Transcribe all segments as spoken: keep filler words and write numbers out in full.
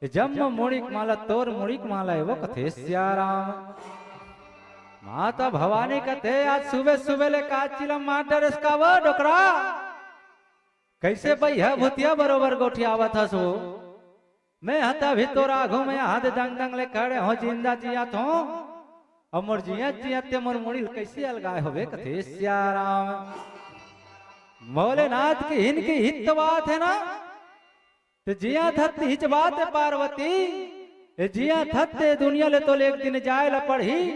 ए जम्मो मुड़ी के माला तोर मुड़ी के माला ए वो कथे सिया राम। माता भवानी कथे, "आज सुबह सुबह ले का चिलम मार डरेस का वो डोकरा? कइसे बइहा भूतिया बरोबर गोठियावत हस वो? मैं ह त अभी तोर आघू में हाथ दंग दंग ले खड़े हों, जिंदा जियत हों, अउ मोर जियत जियत ते मोर मुड़ी ल कइसे अलगाए होबे?" कथे सिया राम। भोलेनाथ के हिन की हित बात हे ना, ते जियत हस त हिच बात हे पार्वती, ए जियत हस त ए दुनिया ले तोला एक दिन जाए ला पड़ही।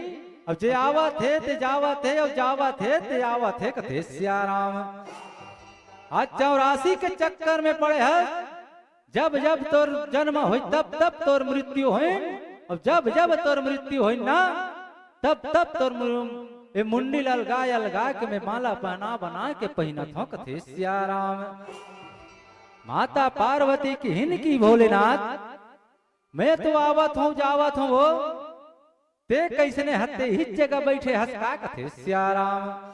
अब जे आवत हे ते जावत हे, अउ जावत हे ते आवत हे, कथे सिया राम। आज चौरासी के चक्कर में पड़े हस, जब जब तोर जन्म होई तब तब तोर मृत्यु होई, अउ जब जब तोर मृत्यु होई ना तब तब तोर मु-, ए मुंडी ल अलगा अलगा के मैं माला बना बना के पहिनत हों, कथे सिया राम। माता पार्वती किहिन कि भोलेनाथ, मैं तो आवत हों जावत हों वो, ते कइसने हस ते हिच जगह बइठे हस का, कथे सिया राम।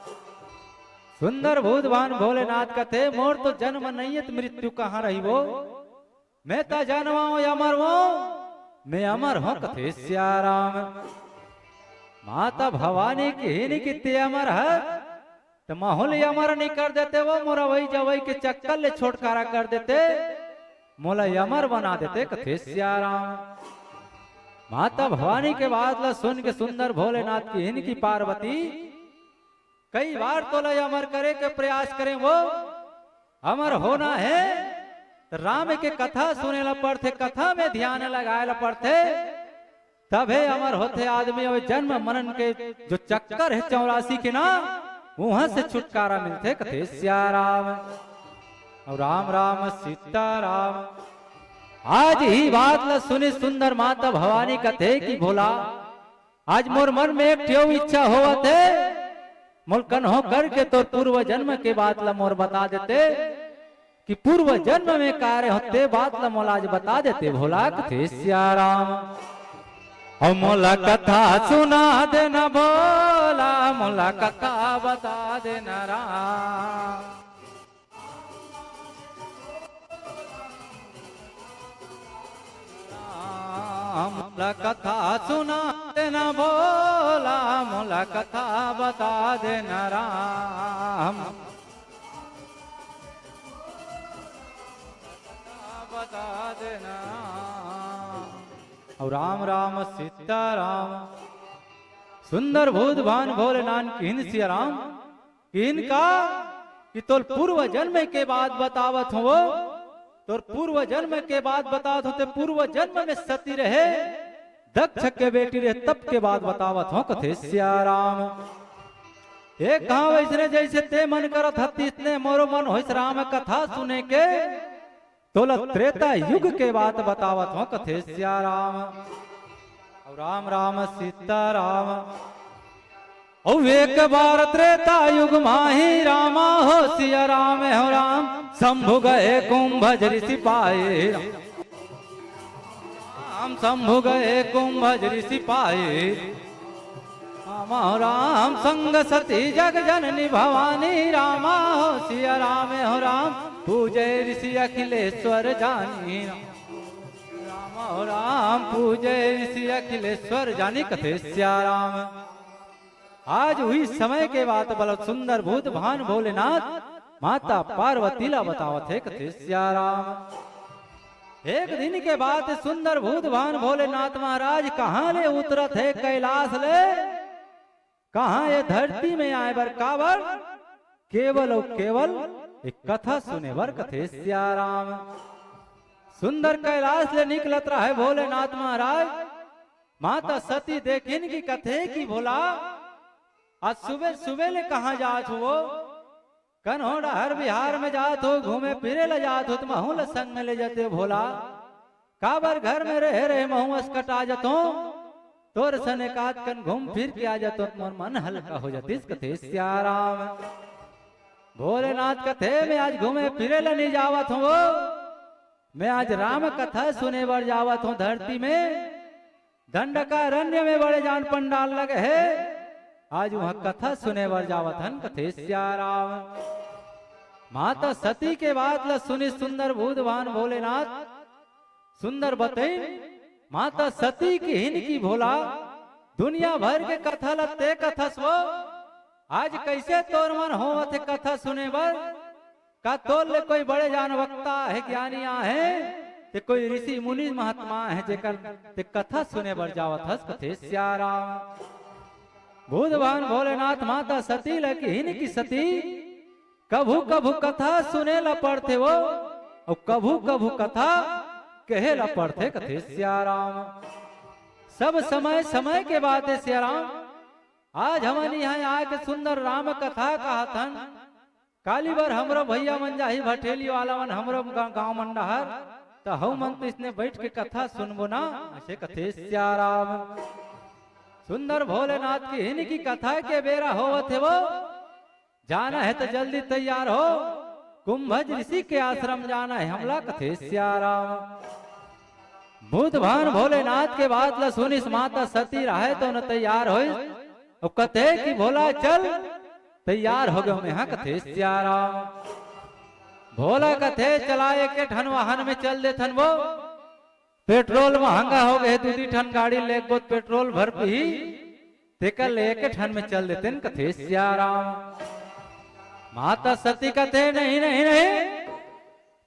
सुंदर भूत भान भोलेनाथ कथे, "मोर तो जन्म नइये त मृत्यु कहाँ रही वो? मैं त जनवा हों अमर हों, मैं अमर हों," कथे सिया राम। माता भवानी किहिन कि ते अमर हस, त महूं ल अमर नइ कर देते वो, मोर अवई जवई के चक्कर ले छुटकारा कर देते, मोला अमर बना देते, कथे सिया राम। माता भवानी के बात ला सुन के सुंदर भोलेनाथ किहिन कि पार्वती, कई बार तोला अमर करे के प्रयास करें वो, अमर होना हे त राम के कथा सुने ला पड़थे, कथा में ध्यान लगाए ला पड़थे, तभे अमर होथे आदमी। अउ जन्म मरण के जो चक्कर हे चौरासी के ना, उहां से छुटकारा मिलथे, कथे सिया राम। अउ राम राम सीता राम। आज इही बात ला सुनी सुंदर माता भवानी कथे कि भोला, आज मोर मन में एक ठेव इच्छा होवत हे, मोल कन्हो करके तोर पूर्व जन्म के बात ला मोर बता देते, कि पूर्व जन्म में का रहे हों ते बात ला मोला आज बता देते भोला, कथे सिया राम। अउ मोला कथा सुना देना भोला, मोला कथा बता देना राम। राम, मोला कथा सुना देना भोला, मोला कथा बता देना राम। बता देना। अउ राम राम सीता राम। सुंदर भूत भान भोलेनाथ किहिन सिया राम, किहिन का कि तोर पूर्व जन्म के बात बतावत हों वो, तोर पूर्व जन्म के बात बतावत हों, ते पूर्व जन्म में सती रहे, दक्ष के बेटी रहे, तब के बात बतावत हों, कथे सिया राम। ए कहां वइसने जइसे ते मन करत हस तइसने मोरो मन होइस राम कथा सुने के, तोला त्रेता युग के बात बतावत हों, कथे सिया राम। अउ राम राम सीता राम। अउ एक बार त्रेता युग माही रामा हो सिया राम हो राम, शंभु गए कुंभज ऋषि पाए। राम शंभु गए कुंभज ऋषि पाए। राम हो राम संग सती जग जननी भवानी, रामा हो सिया राम हो राम, पूजे ऋषि अखिलेश्वर जानी। राम हो राम पूजे ऋषि अखिलेश्वर जानी, कथे सिया राम। आज उही समय के बात बल सुंदर भूत भान भोलेनाथ माता पार्वती ला बतावत हे, कथे सिया राम। एक दिन के बात, सुंदर भूत भान भोलेनाथ महाराज कहां ले उतरत हे कैलाश ले, कहां ये धरती में आए बर, काबर? केवल अउ केवल एक कथा सुने बर, कथे सिया राम। सुंदर कैलाश ले निकलत रहे भोलेनाथ महाराज, माता सती देखिन कि कथे कि भोला, आज सुबह सुबह ले कहां जात हो? कन्हो डहर बिहार में जात हो, घूमे फिरे ला जात हो, त महूं ला संग में ले जाते भोला। काबर घर में रहे रहे महूं असकटा जतों, तोर सने एकात कन घूम फिर के आ जतों, त मोर मन हल्का हो जतिस, कथे सिया राम। भोलेनाथ कथे, मैं आज घूमे फिरे ला नइ जावत हों वो, मैं आज राम कथा सुने बर जावत हों धरती में। दंडकारण्य में बड़े जान पंडाल लगे हे, आज उहां कथा सुने बर जावत हन, कथे सिया राम। माता सती के बात ला सुनी सुंदर भूत भान भोलेनाथ, सुंदर बतइन, माता सती किहिन कि भोला, दुनिया भर के कथा ल ते कथस वो, आज कइसे तोर मन होवत हे कथा सुने बर? का तोर ले कोई बड़े जान वक्ता हे, ज्ञानी आहे, ते कोई ऋषि मुनि महात्मा हे, जेकर ते कथा सुने बर जावत हस? कथे सिया राम। भूत भान भोलेनाथ माता सती ल किहिन कि सती, कभू कभू कथा सुने ल पड़थे वो, अउ कभू कभू कथा कहे ल पड़थे, कथे सिया राम। सब समय समय के बात हे सिया राम। आज हमन इहाँ आके सुंदर राम कथा कहत हन। काली बर हमरो भइया मन जाही भठेली वाला मन हमरो गा-, गाँव मन डहर, त हउ मन तो इसने बइठ के कथा सुनबो ना, अइसे कथे सिया राम। सुंदर भोलेनाथ किहिन कि कथा के बेरा होवत हे वो, जाना हे त जल्दी तैयार हो, कुंभज ऋषि के आश्रम जाना हे हमला, कथे सिया राम। भूत भान भोलेनाथ के बात ल सुनिस माता सती, राहे तो न तैयार होइस, अउ कथे कि भोला चल, तैयार हो गेंव मेंहा, कथे सिया राम। भोला कथे चला एके ठन वाहन में चल देथन वो, पेट्रोल महंगा हो गे, दू दी ठन गाड़ी लेगबो त पेट्रोल भर पही, तेकर ले एके ठन में चल देतेन, कथे सिया राम। माता सती कथे नहीं नहीं नहीं,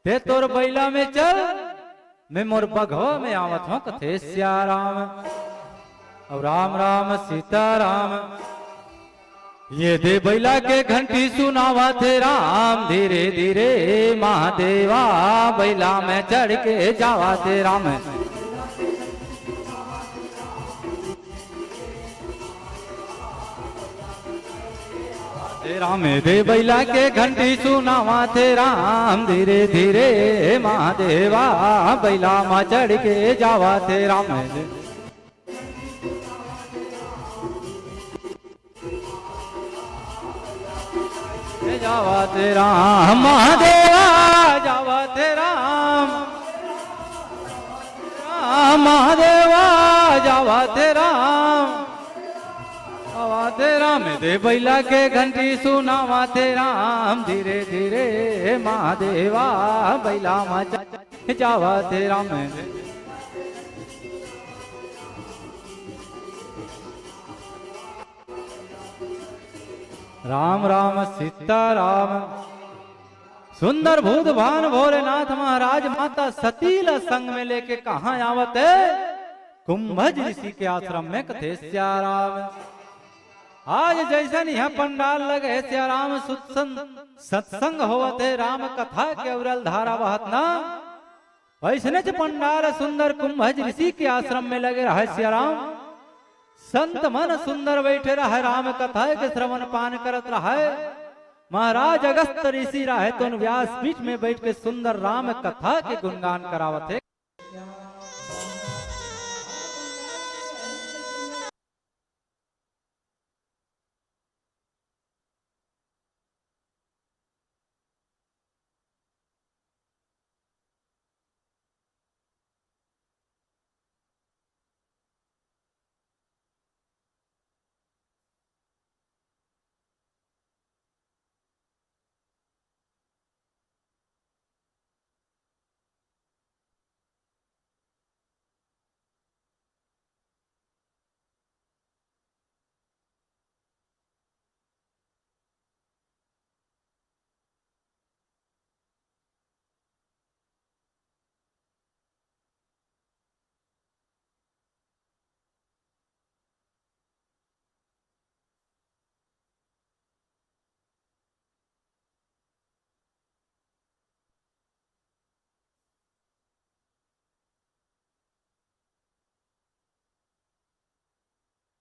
ते तोर बइला में चल, मैं मोर बघवा में आवत हँव, कथे सिया राम। अउ राम राम सीता राम। ये दे बइला के घंटी सुनावत हे राम, धीरे धीरे महादेवा बइला में चढ़ के जावत हे राम। हे राम, दे बइला के घंटी सुनावत हे राम, धीरे धीरे महादेवा बइला मा चढ़ के जावत हे राम। जावत हे राम, महादेवा जावत हे राम, राम महादेवा जावत हे राम। आवाते राम दे बइला के घंटी सुनावत हे राम, धीरे धीरे महादेवा बइला मा जा-, जावत हे राम। राम राम सीता राम। सुंदर भूत भान भोलेनाथ महाराज माता सती ल संग में लेके कहाँ आवत हे? कुंभज ऋषि के आश्रम में कथे सिया राम। आज जइसन इहाँ पंडाल लगे हे सिया राम, सुत्संग, सत्संग होवत हे, राम कथा के उरल धारा बहत ना, वइसनेच पंडाल सुंदर कुंभज ऋषि के आश्रम में लगे रहय सिया राम। संत मन सुंदर बइठे रहय, राम कथा के श्रवण पान करत रहय। महाराज अगस्त ऋषि रहय, तोन व्यासपीठ में बइठ के सुंदर राम कथा के गुणगान करावत हे।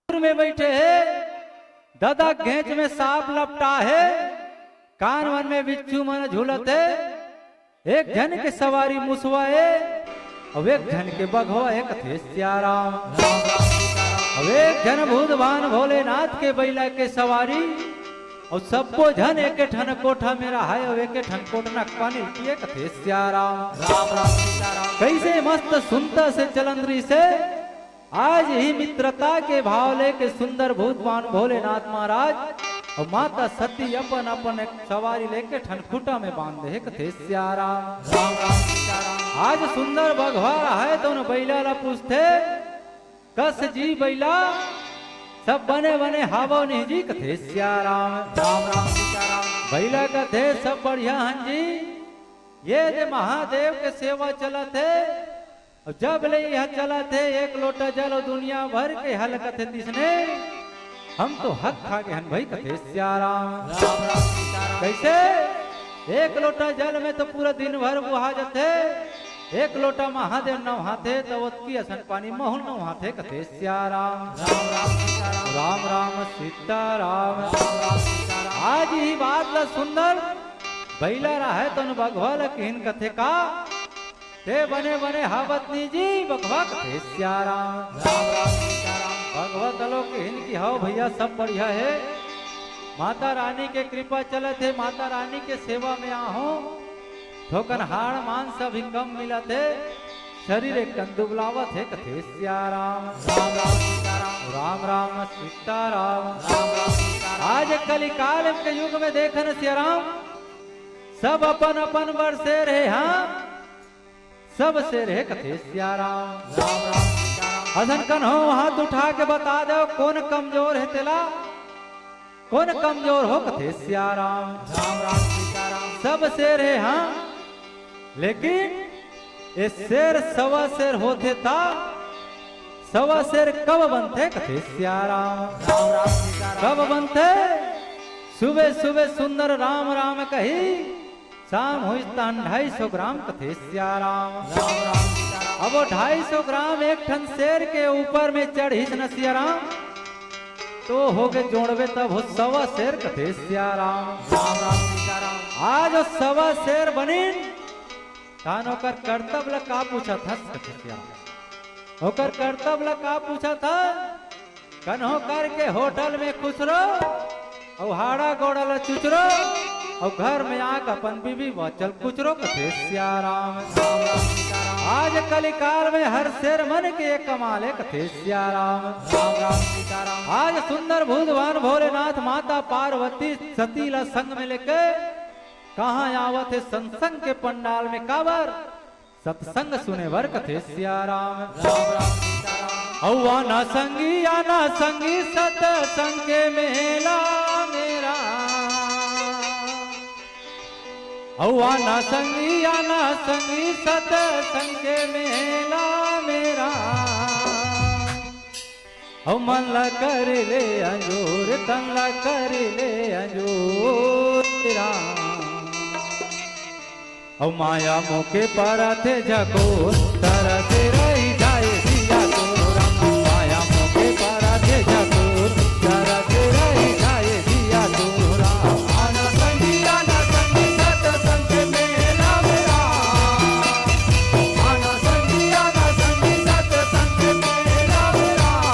में बइठे हे, ददा घेंच में सांप लपटा हे, कान मन में बिच्छू मन झूलत हे। एक झन के सवारी मुसवा हे, अउ एक झन के बघवा हे, कथे सिया राम। अउ एक झन भूत भान भोलेनाथ के बइला के सवारी, अउ सब्बो झन एके ठन कोठा में रहय, अउ एके ठन कोटना के पानी पिए, कथे सिया राम। राम राम सीता राम। कइसे मस्त सुनता से चलन रहिसे, आज ही मित्रता के भाव लेके सुंदर भूत भान भोलेनाथ महाराज अउ माता सती अपन अपन एक सवारी लेके ठन खूंटा में बांध दे हे, कथे सिया राम। राम राम सीता राम। आज सुंदर बघवा रहय तउन बइला ला पूछथे, कस जी बइला, सब बने बने हावव नहीं जी, कथे सिया राम। राम राम सीता राम। बइला कथे सब बढ़िया हन जी, ये दे महादेव के सेवा चलत हे, अउ जब ले इहाँ चलत हे एक लोटा जल अउ दुनिया भर के हल कथे तिसने, हम तो हक खा गे हन भई, कथे सिया राम। राम राम सीता राम। कइसे? एक लोटा जल में तो पूरा दिन भर बोहा जथे, एक लोटा महादेव नहाथे त ओतकी असन पानी महूं ल नहाथे, कथे सिया राम। राम राम सीता राम। राम राम सीता राम। राम राम सीता राम। आज इही बात ला सुंदर बइला रहय तउन बघवा ला किहिन, कथे का, ते बने बने हावत नहीं जी बघवा, कथे सिया राम। राम राम सीता राम। बघवा तलो किहिन कि हव भइया, सब बढ़िया हे, माता रानी के कृपा चलत हे, माता रानी के सेवा में आहूं, थोकन हाड़ मांस अभी कम मिलत हे, शरीर एक कन दुबलावत हे, कथे सिया राम। राम राम सीता राम। राम राम सीता राम। राम राम सीता राम। आज कलिकाल के युग में देखन सिया राम, सब अपन अपन बर शेर हे, हाँ, सब शेर हे, कथे सिया राम। राम राम सीता राम। असन कन्हो हाथ उठा के बता देव, कोन कमजोर हे तेला, कोन कमजोर हो, कथे सिया राम। राम राम सीता राम। सब शेर हे, हाँ, लेकिन ये शेर सवा शेर होथे त सवा शेर कब बनथे, कथे सिया राम। राम राम सीता राम। कब बनथे? सुबह सुबह सुंदर राम राम कही, शाम होइस तहन ढाई सौ ग्राम, कथे सिया राम। राम राम सीता राम। अब वो ढाई सौ ग्राम एक ठन शेर के ऊपर में चढ़िस न सिया राम, तो होगे जोड़बे तब हो सवा शेर, कथे सिया राम। राम राम सीता राम। आज वो सवा शेर बनिन, तहन ओकर करतब ल का पूछत हस, कथे सिया राम। ओकर करतब ल का पूछत हस? कन्हो करके होटल में खुसरो, अउ हाड़ा गोड़ा ल चुचरो, अउ घर में आके अपन बीबी बच्चा ल कुचरो, कथे सिया राम। आज कलिकाल में हर शेर मन के एक कमाल हे, कथे सिया राम। राम राम सीता राम। आज सुंदर भगवान भोलेनाथ, माता पार्वती सती ला संग में लेके कहाँ आवत हे सत्संग के पंडाल में, काबर सत्संग सुने बर, कथे सिया राम। राम राम सीता राम। अउ आना संगी, आना संगी सत्संग के मेला में राम। अउ आना संगी, आना संगी सत्संग के मेला में राम। अउ मन ला कर ले अंजोर, तन ला कर ले अंजोर राम। अउ माया मोके परत हे झकोर, तरस रही जाए जिया तोर राम। माया मोके परत हे झकोर, तरस रही जाए जिया तोर राम। आना संगी, आना संगी सत्संग के मेला में राम। आना संगी, आना संगी सत्संग के मेला में राम।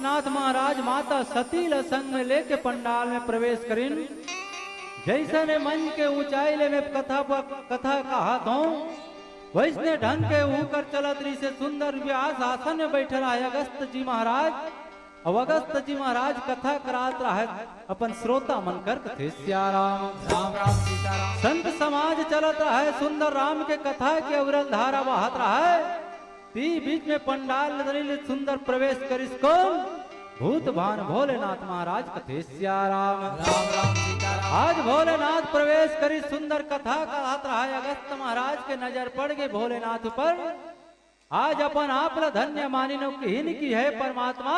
नाथ महाराज माता सती ल संग में लेके पंडाल में प्रवेश करिन। जैसने मंच के ऊंचाई ले मैं कथा प-, कथा कहत हूँ, वैसने ढंग के ऊकर चलत रहिसे। सुंदर व्यास आसन में बैठे रहे अगस्त जी महाराज। अब अगस्त जी महाराज कथा करात रहे अपन श्रोता मन कर कथे सिया राम। राम राम सीताराम। संत समाज चलत रहे, सुंदर राम के कथा के अविरल धारा बहत रहे। ती बीच में पंडाल दलिल सुंदर प्रवेश करिस कौन? भूत भान भोलेनाथ महाराज कथे सिया राम। राम राम सीताराम। आज भोलेनाथ प्रवेश करिस, सुंदर कथा कहत रहे। अगस्त महाराज के नजर पड़ गई भोलेनाथ ऊपर। आज अपन आप ल धन्य मानिन अउ किहिन कि हे परमात्मा,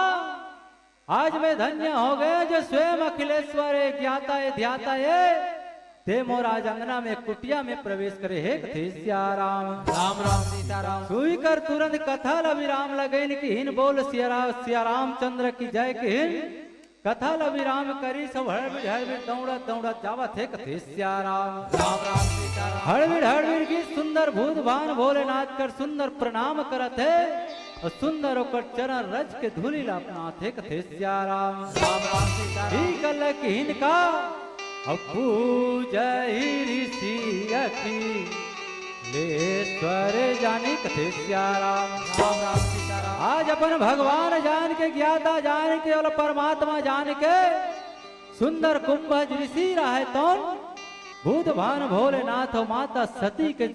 आज मैं धन्य हो गया जो स्वयं अखिलेश्वर ए ज्ञाता ए ध्याता ए, ते मोर आज अंगना में कुटिया में प्रवेश करे हे कथे सिया राम। राम राम सीताराम। सुई कर तुरंत कथा ल विराम लगइन किहिन बोल सिया रा-, सिया रामचंद्र की जय किहिन। कथा ल विराम करिस अउ हड़बीड़ हड़बीड़ दौड़त दौड़त जावत हे कथे सिया राम। राम राम सीताराम। हड़बीड़ हड़बीड़ गीत सुंदर भूत भान भोलेनाथ कर सुंदर प्रणाम करत हे अउ सुंदर ओकर चरण रज के धूलि ल अपनात हे कथे सिया राम। राम राम सीताराम। ही कल किहिन का अउ पूजहि ऋषि अखिलेश्वर जानि कथे सिया राम। राम राम सीताराम। आज अपन भगवान जान के, ज्ञाता जान के अउ परमात्मा जान के सुंदर कुंभज ऋषि रहे तौन भूत भान भोलेनाथ अउ माता सती के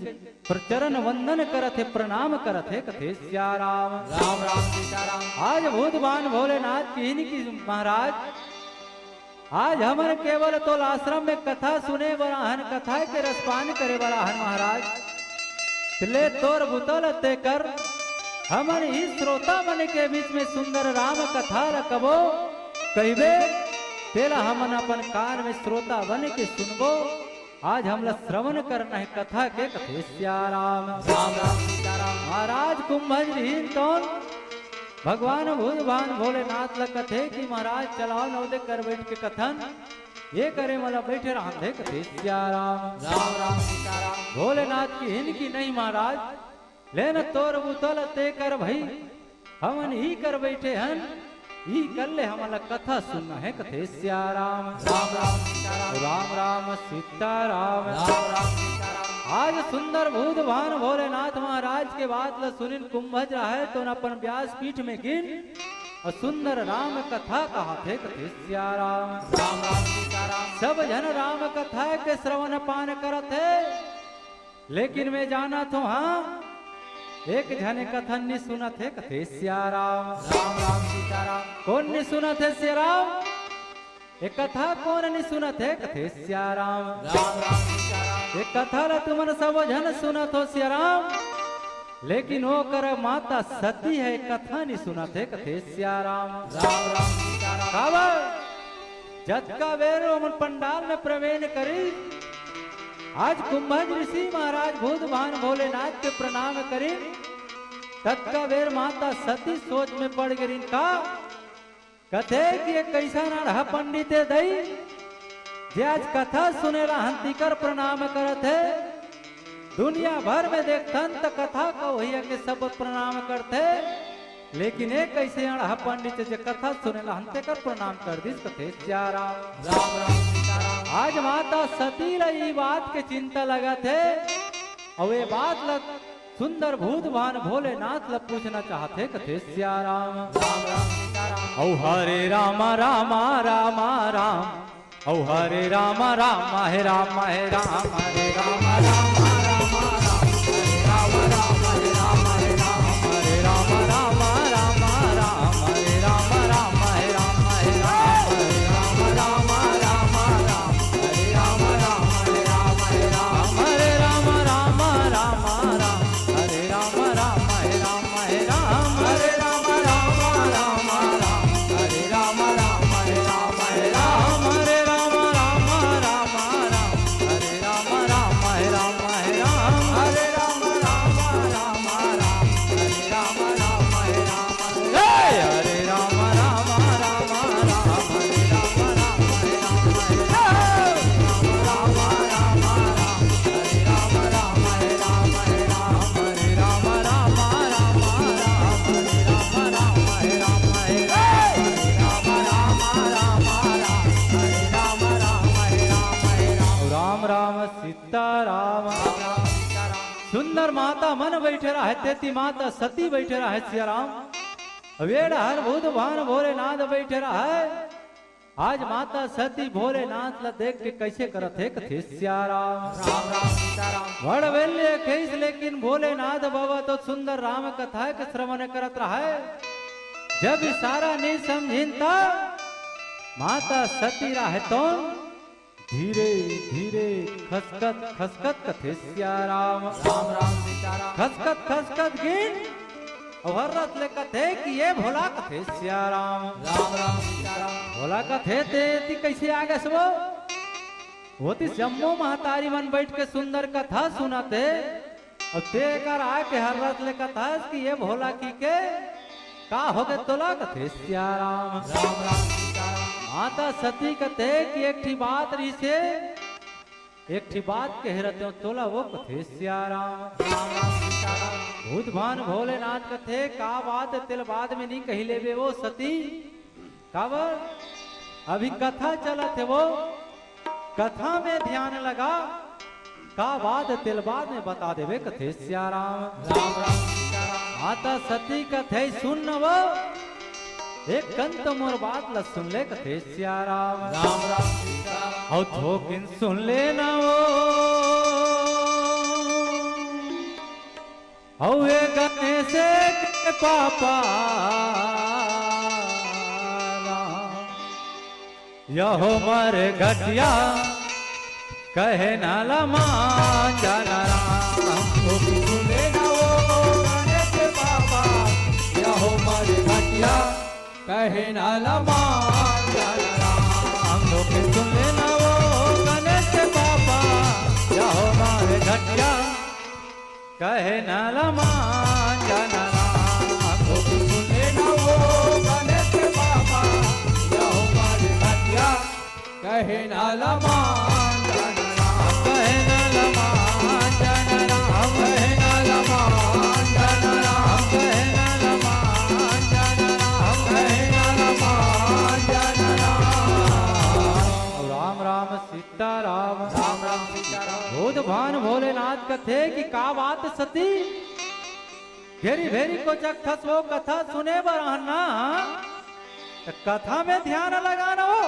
चरण वंदन करत हे, प्रणाम करत हे कथे सिया राम। राम राम सीताराम। आज भूत भान भोलेनाथ किहिन कि महाराज, आज हमन केवल तोल आश्रम में कथा सुने बर आहन, कथा के रसपान करे बर आहन महाराज। ले तोर बुता ल ते कर, हमन ही श्रोता मन के बीच में सुंदर राम कथा ल कबो कहिबे, तेला हमन अपन कान में श्रोता बन के सुनबो। आज हमला श्रवण करना हे कथा के कथे सिया राम। राम राम सीताराम। महाराज कुंभज रिहिन तौन भगवान भूत भान भोलेनाथ ल कथे कि महाराज चलाओ नवदे कर बैठ के कथन, ये करे मला बैठे रहन दे कथे सिया राम। राम राम सीताराम। भोलेनाथ किहिन कि नहीं महाराज, ले न तोर बुता ल ते कर भई, हमन ही कर बैठे हन, ही कर ले हमन ला कथा सुनना हे कथे सिया राम। राम राम सीताराम। राम राम सीताराम। राम राम सीताराम। आज सुंदर भूत भान भोलेनाथ महाराज के बात ल सुनिन कुंभज रहे तौन अपन व्यास पीठ में गिन अउ सुंदर राम कथा कहत हे कथे सिया राम। राम राम सीताराम। सब झन राम कथा के श्रवण पान करत हे। लेकिन मैं जानत हूँ, हाँ, एक झने कथा नि सुनत हे कथे सिया राम। राम राम सीताराम। कोन नि सुनत हे सिया राम? ये कथा कोन नि सुनत हे कथे सिया राम। राम राम सीताराम। ये कथा ला तुमन सब झन सुनत हो सिया राम, लेकिन ओकर माता सती हे कथा नि सुनत हे कथे सिया राम। राम राम सीताराम। काबर? जतका बेर ओमन पंडाल में प्रवेश करिस, आज कुंभज ऋषि महाराज भूत भान भोलेनाथ के प्रणाम करिन, ततका बेर माता सती सोच में पड़ गिरिन का कथे कि ये कइसन अड़हा पंडित हे दई, जे आज कथा सुने ला हंती कर प्रणाम करत हे। दुनिया भर में देखथन त कथा कहोइया के सब प्रणाम करथे, लेकिन ये कइसे अड़हा पंडित जे कथा सुने ला हंते कर प्रणाम कर दिस कथे सिया राम। राम राम सीताराम। आज माता सती ला ई बात के चिंता लगत हे, अउ ये बात ला सुंदर भूत भान भोलेनाथ ला पूछना चाहत हे कथे सिया राम। राम राम सीताराम। औ हरे राम राम राम राम, औ हरे राम राम हे राम हे राम, हरे राम राम राम राम, हरे राम राम हे राम हे राम, हरे राम राम राम राम, हरे राम राम हे राम हे राम, हरे राम राम राम राम, हरे राम राम हे राम हे राम, हरे राम राम राम राम, हरे राम राम हे राम हे राम, हरे राम राम राम राम, हरे राम राम हे राम हे राम, हरे राम राम राम राम, हरे राम राम हे राम सुंदर माता मन बइठे रहय, तेती माता सती बइठे रहय सियाराम। अब ए डहर भूत भान भोलेनाथ बइठे रहय। आज माता सती भोलेनाथ ल देख के कइसे करत हे कथे सियाराम। राम राम सीताराम। बड़ बेले कहिस, लेकिन भोलेनाथ बाबा तो सुंदर राम कथा के श्रवण करत रहय। जब इशारा नइ समझिन त माता सती रहय तोन धीरे धीरे खसकत खसकत कथे सियाराम। राम राम सीताराम। खसकत खसकत गिन अउ हर्रत ले कथे कि ए भोला कथे सियाराम। राम राम सीताराम। भोला कथे, तेती कइसे आ गेस वो? ओती जम्मो महतारी मन बइठ के सुंदर कथा सुनत हे। अउ तें एकर आके हर्रत ले कथस कि ए भोला कहिके का होगे तोला कथे सियाराम। राम राम सीताराम। माता सती कथे कि एक ठी बात रिहिसे, एक ठी बात कहे रहतेंव तोला वो कथे सियाराम। राम राम सीताराम। भूत भान भोलेनाथ कथे का बात तेला बाद में नइ कहि लेबे वो सती। काबर? अभी कथा चलत हे वो, कथा में ध्यान लगा, का बात तेला बाद में बता देबे कथे सियाराम। राम राम सीताराम। माता सती कथे सुन न वो, एक कन त मोर बात ल सुन ले कथे सियाराम। राम राम सीताराम। अउ थोकिन सुन ले न वो। अउ ए गणेश के पापा राम, यहो मरघटिया कहे न लमांजन राम। ओ भी सुने न ओ गणेश के पापा, यहो मरघटिया कहे न लमांजन राम। ओ भी सुने न ओ गणेश के पापा, यहो मरघटिया कहे न लमांजन राम। ओ भी सुने न ओ गणेश के पापा, यहो मरघटिया कहे न लमांजन राम। कहे न लमांजन राम, कहे न लमांजन राम, कहे न लमांजन राम, कहे न लमांजन राम। राम राम सीताराम। राम राम सीताराम। भूत भान भोलेनाथ कथे कि का बात सती, घेरी भेरी कोचकथस वो कथा सुने बर आहन ना, त कथा में ध्यान लगा न वो।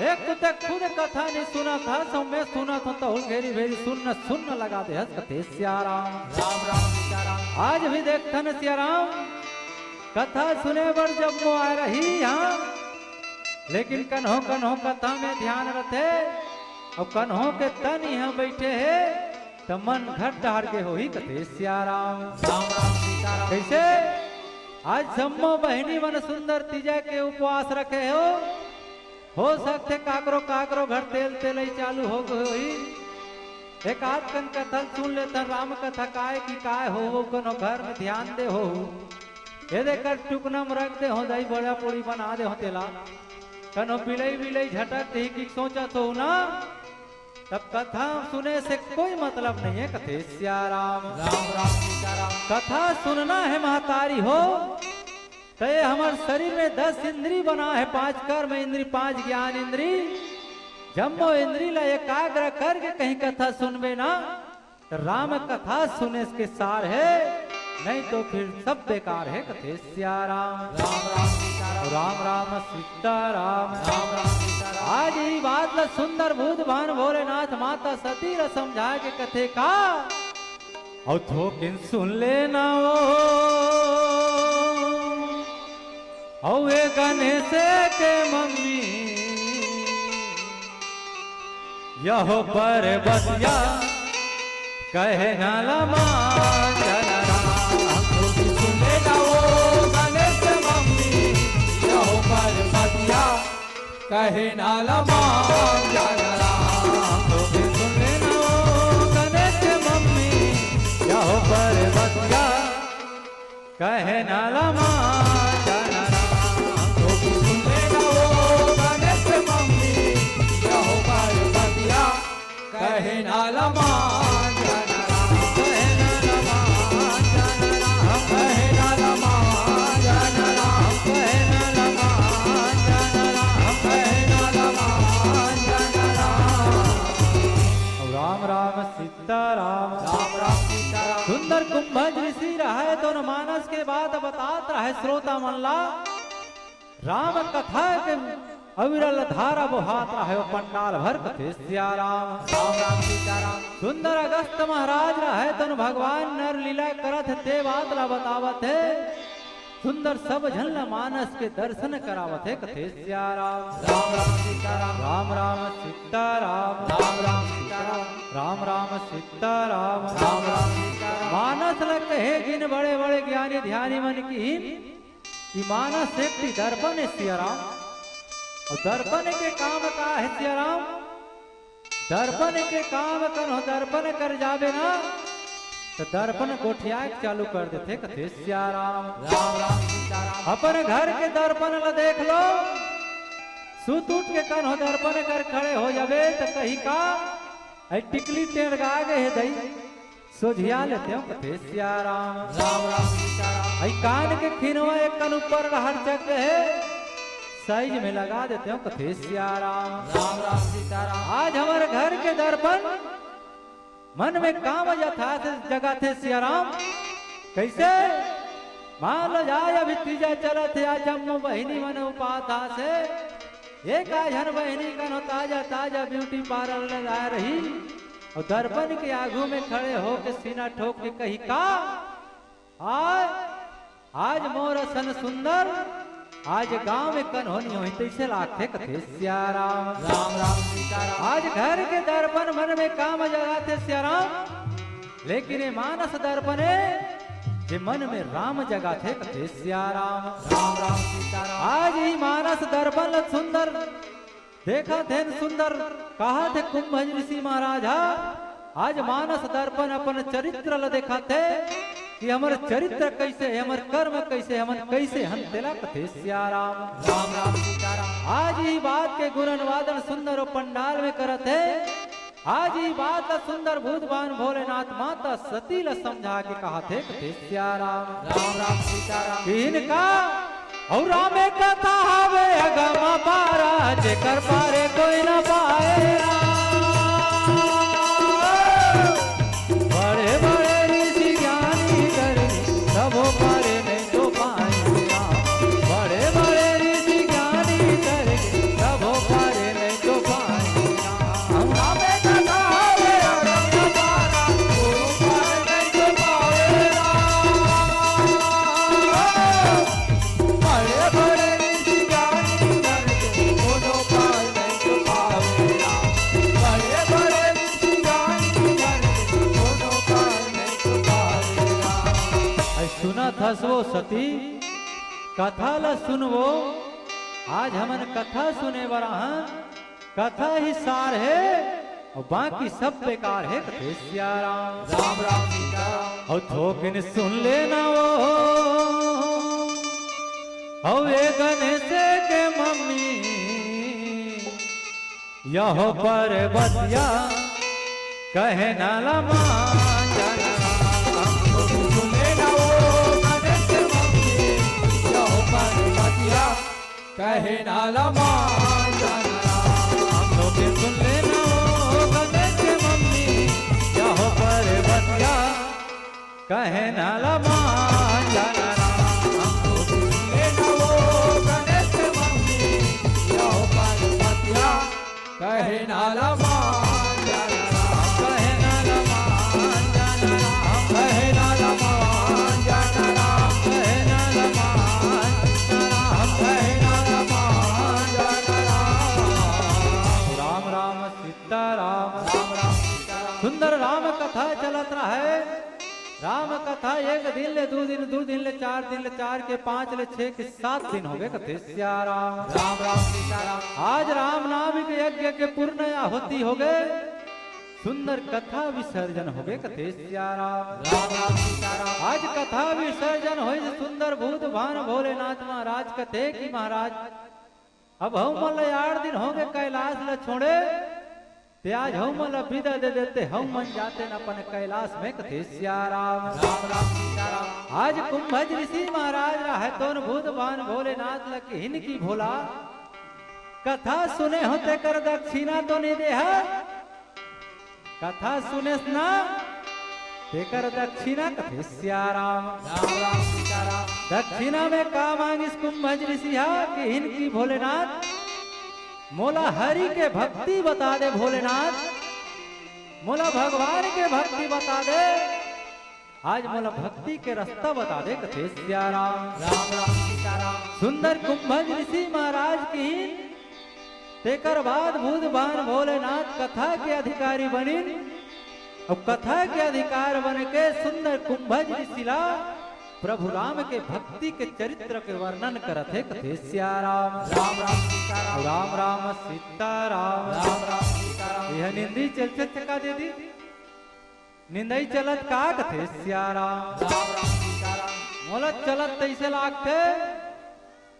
एक तो तें खुद कथा नइ सुनत हस, अउ मैं सुनत हंव त हुल घेरी भेरी सुन्न सुन्न लगा देहस कथे सियाराम। राम राम सीताराम। आज भी देखथन सियाराम, कथा सुने बर जब मोर आए रही इहां, लेकिन कन्हो कन्हो कथा में ध्यान रथे, अउ कन्हो के तन इहां बइठे हे, त मन घर डहर गे होही कथे सियाराम। राम राम सीताराम। कइसे? आज जम्मो बहिनी मन सुंदर तीजा के उपवास रखे हो, हो सकथे काकरो काकरो घर तेल तेलई चालू हो गे होही। एक आध कन कथा ल सुन लेथन, राम कथा काय कि काय हो, वो कन्हो घर में ध्यान दे हो। ए दे कर टुकना म रख दे हो, दाई बड़ा पूड़ी बना दे हो तेला। कन्हो बिलई बिलई झटक देही कि सोचत हो ना, तब कथा सुने से कोई मतलब नइ हे कथे सियाराम। राम राम सीताराम। कथा सुनना हे महतारी हो, त ए हमर शरीर में दस इंद्री बना हे, पांच कर्म इंद्री, पांच ज्ञान इंद्री, जम्मो इंद्री ला एकाग्र करके कहीं कथा सुनबे ना, त राम कथा सुने के सार हे, नइ तो फिर सब बेकार हे कथे सियाराम। राम राम सीताराम। राम राम सीताराम। राम राम सीताराम। आज इही बात ला सुंदर भूत भान भोलेनाथ माता सती ला समझा के कथे का, अउ थोकिन सुन ले न वो। अउ ए गणेश के मम्मी, यहो परबतिया कहे न लमांजन राम। सुने न वो गणेश के मम्मी, यहो परबतिया कहे न लमांजन राम। सुने न वो गणेश के मम्मी, यहो परबतिया कहे न लमांजन राम। तो भी सुन ले ना वो गणेश मम्मी, यहो परबतिया कहे न लमांजन राम। कहे न लमांजन राम, कहे न लमांजन राम, कहे न लमांजन राम, कहे न लमांजन राम। राम राम सीताराम। राम राम। राहे श्रोता मन ला राम कथा के अविरल धारा बोहात राहे ओ पंडाल भर कथे सिया राम। राम राम सीता राम। सुंदर अगस्त महाराज राहे तन भगवान नर लीला करत हे ते बात ला बतावत हे। सुंदर सब झन ला मानस के दर्शन करावत हे कथे सिया राम। राम राम सीता राम। राम राम सीता राम। राम राम सीता राम। राम राम सीता राम। मानस ला कहे जिन बड़े बड़े ज्ञानी ध्यानी मन की कि मानस एक ठी दर्पण हे सिया राम। अउ दर्पण के काम का हे सिया राम? दर्पण के काम कन्हो दर्पण कर जाबे ना, त दर्पण गोठियाए के चालू कर देथे कथे सिया राम। राम राम सीता राम। अपन घर के दर्पण ल देख लो, सुत उठ के कन्हो दर्पण कर खड़े हो जाबे त कही का, "अई टिकली टेढ़ गा गे हे दई।" सोझिया लेतेंव कथे सिया राम। राम राम सीता राम। अई कान के खिनवा एक कन ऊपर रहर चक हे, साइज में लगा देतेंव कथे सिया राम। राम राम सीता राम। आज हमर घर के दर्पण मन में काम जथा से जगाथे सिया राम। कइसे? मान लो जाए अभी तीजा चलत हे, आज जम्मो बहिनी मन उपास हे। एक आय झन बहिनी कन्हो ताजा ताजा ब्यूटी पार्लर ले आय रही। अउ दर्पण के आगू में खड़े होके सीना ठोक के कही का, "आज, आज मोर असन सुंदर, आज गांव में कन्हो नइ होही," तइसे लागथे कथे सिया राम। राम राम सीता राम। आज घर के दर्पण मन में काम जगाथे सिया राम, लेकिन ये मानस दर्पण हे जे मन में राम जगाथे कथे सिया राम। राम राम सीता राम। आज ही मानस दर्पण ल सुंदर देखत हेन सुंदर, कहत हे कुंभज ऋषि महाराज ह, आज मानस दर्पण अपन चरित्र ल देखत हे कि हमर चरित्र कइसे हे, हमर कर्म कइसे हे, हमन कइसे हन, तेला कथे सिया राम। राम राम सीता राम। आज ही बात के गुणन वादन सुंदर ओ पंडाल में करत हे। आज ही बात ल सुंदर भूतबान भोलेनाथ माता सती ल समझा के कहत हे कथे सिया राम। राम राम सीता राम। कि इनका अउ रामे कथा हवे अगम पारा, जेकर पारे कोई न पाए राम। बड़े बड़े ऋषि ज्ञानी कर, तभो पारे नहीं तो पाए राम। बड़े बड़े ऋषि ज्ञानी कर, तभो पारे नहीं तो पाए राम। रामे कथा हवे अगम पारा, कोनो पार नहीं तो पावे राम। बड़े बड़े ऋषि ज्ञानी करके कोनो पार नहीं तो पावे राम। बड़े बड़े ऋषि ज्ञानी करके कोनो पार नहीं तो पावे राम। अई सुनत हस वो सती, कथा ल सुनवो। आज हमन कथा सुने बर आहन। कथा ही सार हे अउ बाकी सब बेकार हे, कथे सिया राम। राम राम सीता राम। अउ थोकिन सुन लेना वो, अउ ए गणेश के मम्मी, यहो परबतिया कहे न लमान जाना। थोकिन सुन लेना वो, गणेश के मम्मी, यहो परबतिया कहे न लमान जाना। हम लोग के सुन लेना वो गणेश के मम्मी, यहो परबतिया कहे न लमान जाना। हम लोग के सुन लेना वो गणेश के मम्मी, यहो परबतिया कहे न लमान जाना। कहे न लमान जाना। कहे न लमान जाना। कहे न लमान जाना। कहे न लमान जाना। राम राम सीता राम। राम राम सीता राम। सुंदर राम कथा चलत रहे। राम कथा एक दिन ले दू दिन, दू दिन ले चार दिन ले चार के पांच ले छह के सात दिन होगे कथे सिया राम। राम राम सीता राम। आज राम नाम के यज्ञ के पूर्ण आहुति होगे, सुंदर कथा विसर्जन होगे कथे सिया राम। राम राम सीता राम। आज कथा विसर्जन होइस, सुंदर भूतबान भोलेनाथ महाराज कथे कि महाराज, अब हमन ल आठ दिन होगे कैलाश ल छोड़े, ते आज हमन ल बिदा दे देते, हमन जातेन अपन कैलाश में कथे सिया राम। राम राम सीता राम। आज कुंभज ऋषि महाराज रहे तोन भूतबान भोलेनाथ ल किहिन कि भोला, कथा सुने हो तेकर दक्षिणा तो नइ देहा, कथा सुनेस ना तेकर दक्षिणा कथे सिया राम। राम राम सीता राम। दक्षिणा में का मांगिस कुंभज ऋषि हा कि हिन कि भोलेनाथ, मोला हरि के भक्ति बता दे भोलेनाथ, मोला भगवान के भक्ति बता दे, आज मोला भक्ति के रास्ता बता दे कथे सिया राम। राम राम सीता राम। सुंदर कुंभज ऋषि महाराज किहिन, तेकर बाद बुद्ध भगवान भोलेनाथ कथा के अधिकारी बनिन। अउ कथा के अधिकार बन के सुंदर कुंभज ऋषि ला प्रभु राम के भक्ति के चरित्र के वर्णन करत हे कथे सिया राम। राम राम सीता राम। राम राम सीता राम। राम राम सीता राम। यह निंदी चल चल चका दे दी। निंदई चलत का कथे सिया राम। राम राम सीता राम। मोला चलत तैसे लागथे,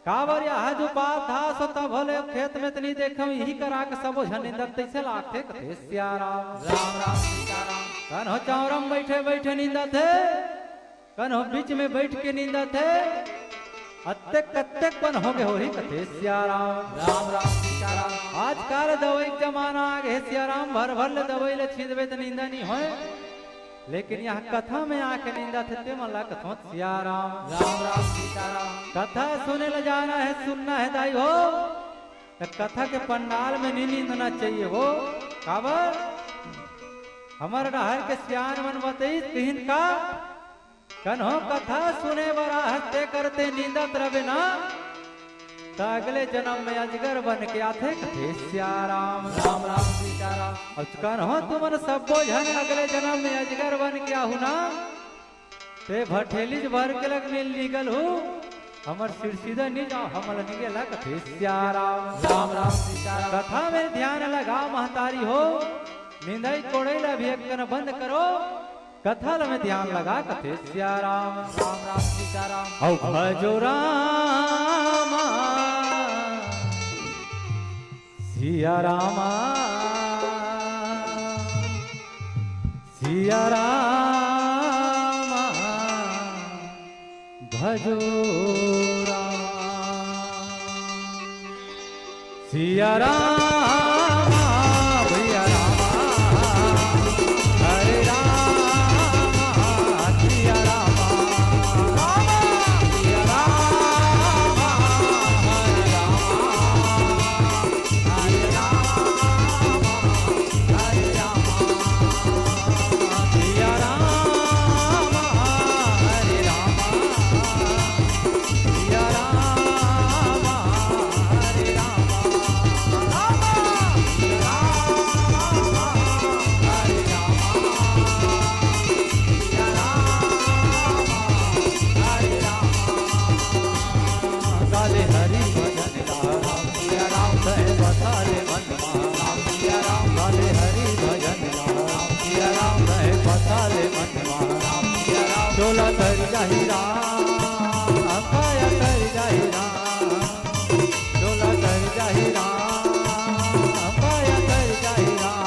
काबर यह जो पार था सो तब भले खेत में तनी देखम, यही करा के सबो झन निंदत तैसे लागथे कथे सिया राम। राम राम सीता राम। कन्हो चौरम बैठे बैठे निंदत हे, कन्हो बीच में बैठ के निंदत हे। अत्तेक कत्तेक पन हो गे होही कथे सिया राम। राम राम सीता राम। आजकाल दवाई के जमाना आ गे सिया राम, भर भर ले दवाई ले छींचबे त निंदा नी होय, लेकिन यह कथा में आके निंदत हे ते मन ला कथों सिया राम। राम राम सीता राम। कथा सुने ल जाना हे, सुनना हे दाई हो, त कथा के पंडाल में नी निंदना चाहिए हो। काबर? हमर डहर के सियान मन बतईस किहिन का, कन्हो कथा सुने बर आहस ते करते निंदत रबे ना, त अगले जनम में अजगर बन के आथे कथे सिया राम। राम राम सीता राम। अउ कन्हो तुमन सब्बो झन अगले जनम में अजगर बन के आहू ना, ते भठेलीच भर के लग मिल निकलहू, हमर सिरसिदा नी जाव, हमल निगेला कथे सिया राम। राम राम सीता राम। कथा में ध्यान लगा महतारी हो, निंदई कोड़ई ला भी एक कन बंद करो, कथा ल में ध्यान लगा कथे सिया राम। राम राम सीता राम। अउ भजो रामा सिया रामा, सिया रामा भजो राम। सिया राम, भैया राम, हरे राम, सिया राम, राम, सिया राम, हरे राम, हरे राम, हरे राम, सिया राम, हरे राम। सिया राम, हरे राम, राम, सिया राम, हरे राम, सिया राम, हरे राम। गाले हरि भजन ला राम, सिया राम, कहे बसा ले मन मा राम, सिया राम, गाले हरि भजन ला राम, सिया राम, कहे बसा ले मन मा राम, सिया राम, डोला तर जाही राम, काया तर जाही राम, डोला तर जाही राम, काया तर जाही राम।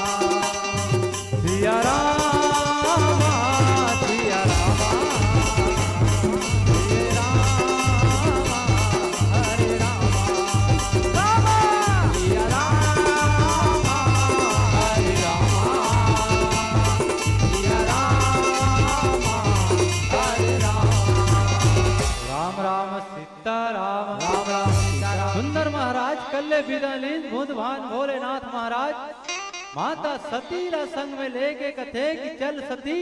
सिया राम, सिया राम, सिया राम, हरे राम, राम, सिया राम, हरे राम, सिया राम, हरे राम। राम राम सीता राम। राम राम सीता राम। सुंदर महाराज कल्ले बिदा लीन बुद्ध भगवान भोलेनाथ महाराज माता सती ला संग में लेके कथे कि चल सती,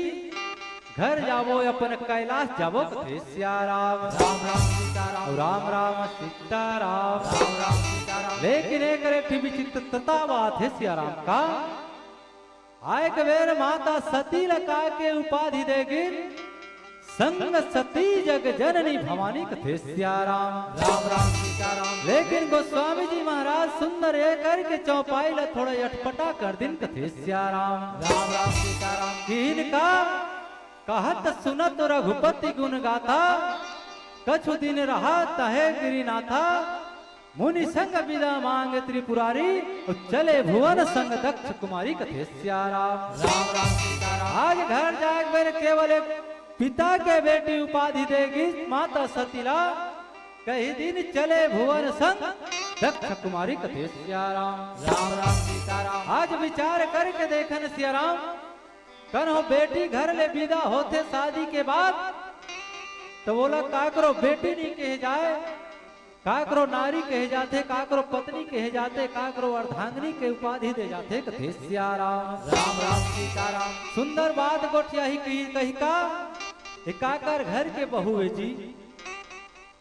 घर जाबो, अपन कैलाश जाबो, कथे सिया राम। राम राम सीता राम। राम राम सीता राम। राम राम सीता राम। लेकिन एक रे ठी विचित्रता बात हे सिया राम का। आय के बेर माता सती ल का के उपाधि दे गिन, संग सती जग जननी भवानी, कथे सिया राम। राम राम सीता राम। लेकिन गोस्वामी जी महाराज सुंदर ए करके चौपाई ल थोड़ा अटपटा कर दिन, कथे सिया राम। राम राम सीता राम। किहिन का कहत सुनत रघुपति गुण गाथा, कछु दिन रहा तहे गिरिनाथा, मुनि संग बिदा मांग त्रिपुरारी, अउ चले भुवन संग दक्ष कुमारी, कथे सिया राम। राम राम सीता राम। आज घर जाए बेर केवल एक पिता के बेटी उपाधि दे गिस माता सती ला, कही दिन चले भुवन संग दक्ष कुमारी, कथे सिया राम। राम राम सीता राम। आज विचार करके देखन सिया राम, कन्हो बेटी घर ले बिदा होथे शादी के बाद, त ओला काकरो बेटी नइ कहे जाय, काकरो नारी कहे जाथे, काकरो पत्नी कहे जाथे, काकरो अर्धांगिनी के उपाधि दे जाथे, कथे सिया राम। राम राम सीताराम। सुंदर बात गोठियाही कही, कही का, ए काकर घर के बहू ए जी,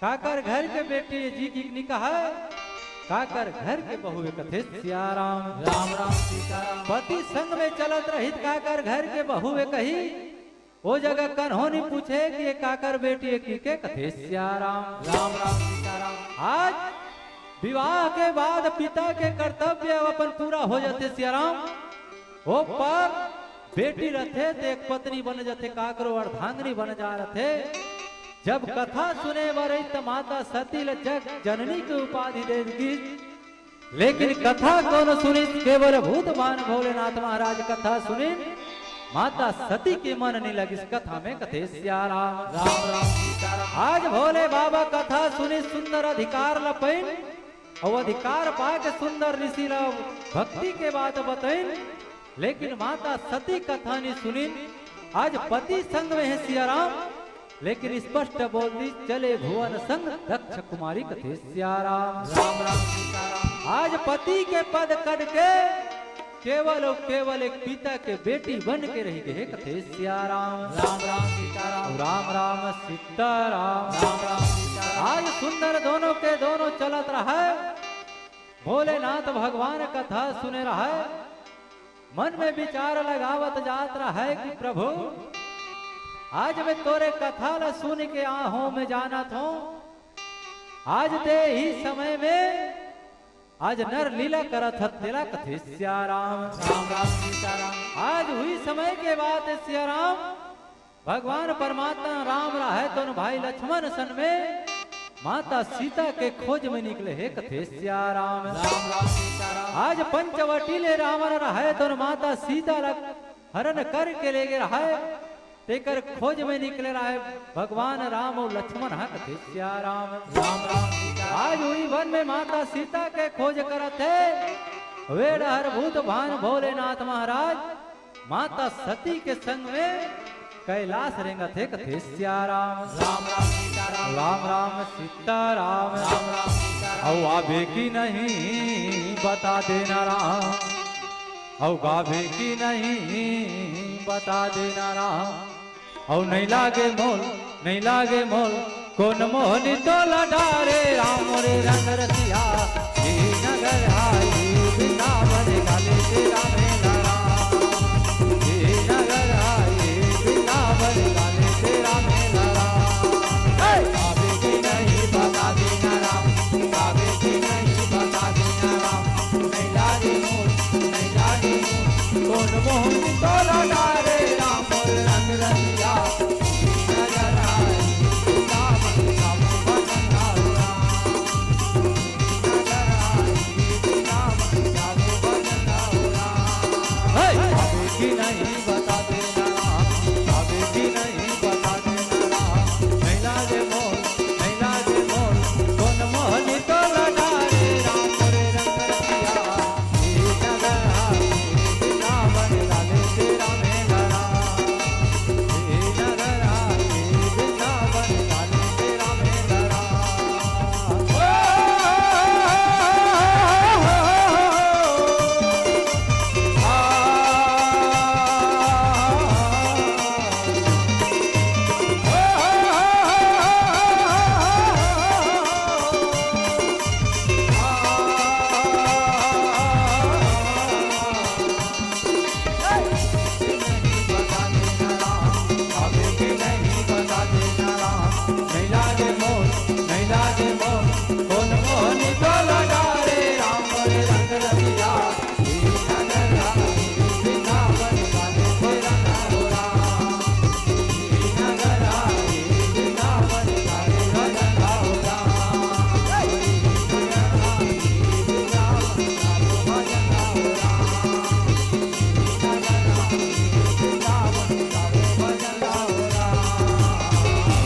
काकर घर के बेटी ए जी, कि नइ कहय, काकर घर के बहू ए, कथे सिया राम। राम राम सीताराम। पति संग में चलत रहित काकर घर के बहू ए कही, ओ जगह कन्हो नइ पूछे कि ए काकर बेटी ए, कि के, कथे सिया राम। राम राम सीताराम। आज विवाह के बाद पिता के कर्तव्य अपन पूरा हो जाथे सिया राम। ओ पर बेटी रथे त एक पत्नी बन जाथे, काकरो अर्धांगिनी बन जा रथे। जब कथा सुने बर आई त माता सती ल जग जननी के उपाधि दे गिस। लेकिन कथा कोनो सुनिस, केवल भूतभान भोलेनाथ महाराज कथा सुनिन, माता सती के मन नइ लगिस कथा में, कथे सिया राम। राम राम सीताराम। आज भोले बाबा कथा सुनिस, सुंदर अधिकार ल पइन, अउ अधिकार पाके सुंदर ऋषि ल भक्ति के बात बतइन, लेकिन माता सती कथा नइ सुनिन। आज पति संग में हे सिया राम, लेकिन स्पष्ट बोल दिस, चले भुवन संग दक्ष कुमारी, कथे सिया राम। राम राम सीताराम। आज पति के पद कट के केवल अउ केवल एक पिता के बेटी बन के रहि गे हे, कथे सिया राम। राम राम सीताराम। राम राम सीताराम। राम राम सीताराम। आज सुंदर दोनों के दोनों चलत रहय, भोलेनाथ भगवान कथा सुने रहय, मन में विचार लगावत जात रहय कि प्रभु, आज मैं तोरे कथा ल सुन के आहूं, मैं जानत हूं, आज ते ही समय में आज नर लीला करत हस, तेला कथे सिया राम। राम राम सीताराम। आज उही समय के बात हे सिया राम, भगवान परमात्मा राम रहय तोन भाई लक्ष्मण सन में माता सीता के खोज में निकले हे, कथे सिया राम। राम राम सीताराम। आज पंचवटी ले रावण रहय तोन माता सीता ल हरण करके ले गे रहय, तेकर खोज में निकले रहय भगवान राम अउ लक्ष्मण ह, कथे सिया राम। राम राम सीताराम। आज उही वन में माता सीता के खोज करत हे, वे डहर भूतभान भोलेनाथ महाराज माता सती के संग में कैलाश रेंगत हे, कथे सिया राम। राम राम सीताराम। राम राम सीताराम। राम राम सीताराम। अउ आबे कि नहीं बता देना राम, अउ गाबे कि नहीं बता देना राम, अउ नइ लागे मोल, नइ लागे मोल, कोन मोहनी तोला डारे राम रे रंग रसिया। हे नगर आई वृंदावन गाले तेरा मेला राम। हे नगर आई वृंदावन गाले तेरा मेला राम। हे! आवे कि नहीं बता देना राम, आवे कि नहीं बता देना राम। नइ लागे मोल, नइ लागे मोल, कोन मोहनी तोला डारे राम रंग रसिया।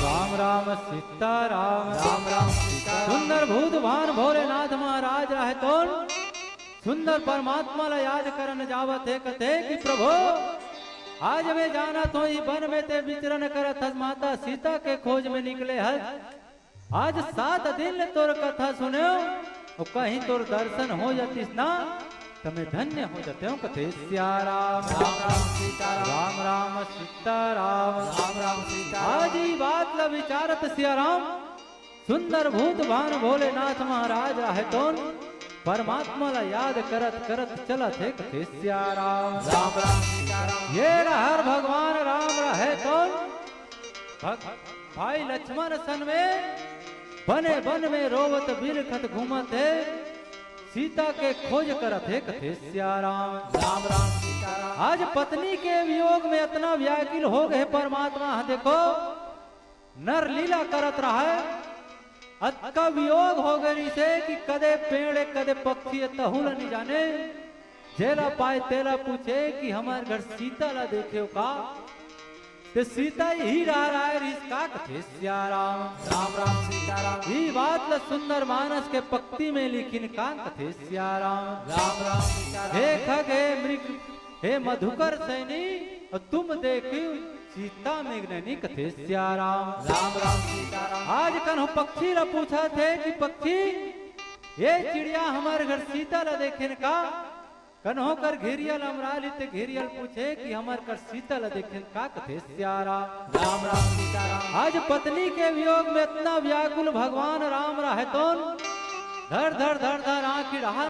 राम राम सीताराम। राम राम सीताराम। सुंदर भूतभान भोलेनाथ महाराज रहय तोन सुंदर परमात्मा ला याद करन जावत हे, कथे कि प्रभु, आज मैं जानत हों, ई बन में ते विचरण करत हस, माता सीता के खोज में निकले हस। आज सात दिन ले तोर कथा सुनेंव, अउ कहीं तोर दर्शन हो जातिस ना, त मैं धन्य हो जातेंव। कथे सिया राम, राम राम सीता राम। राम राम सीता राम। राम राम सीता राम। आज ई बात ला विचारत सिया राम, सुंदर भूत भान भोलेनाथ महाराज रहे तोन, परमात्मा ला याद करत करत चलत हे। कथे सिया राम, राम राम सीता राम। ये रहर भगवान राम रहे तोन, भग-, भाई लक्ष्मण सन में बने बन में रोवत बिलखत घूमत हे, सीता के खोज करत हे। कथे सिया राम, राम राम सीता राम। आज पत्नी के वियोग में अतना व्याकुल हो गे परमात्मा। हाँ, देखो, नर लीला करत रहे, अतका वियोग हो गे रिहिसे कि कदे पेड़, कदे पक्षी, ए तहू ला नइ जाने। जेला पाय तेला पूछे कि हमर घर सीता ला देखेव का? ते सीता इही डहर आय रिहिस का? कथे सिया राम, राम राम सीता राम। ई बात ला सुंदर मानस के पंक्ति में लिखिन का? कथे सिया राम, राम राम सीता राम। हे खग, हे मृग, हे मधुकर सैनी, अउ तुम देखियो सीता मृगनयनी। कथे सिया राम, राम राम सीता राम। आज कन्हो पक्षी ला पूछत हे कि पक्षी, ये चिड़िया हमर घर सीता ला देखेन का? कन्हो कर घेरियल अमरालिस ते घेरियल पूछे कि हमर कर सीता ला देखेन का? कथे सिया राम, राम राम सीता राम। आज पत्नी के वियोग में अतना व्याकुल भगवान राम रहे तोन, धर धर धर धर आँखी डहार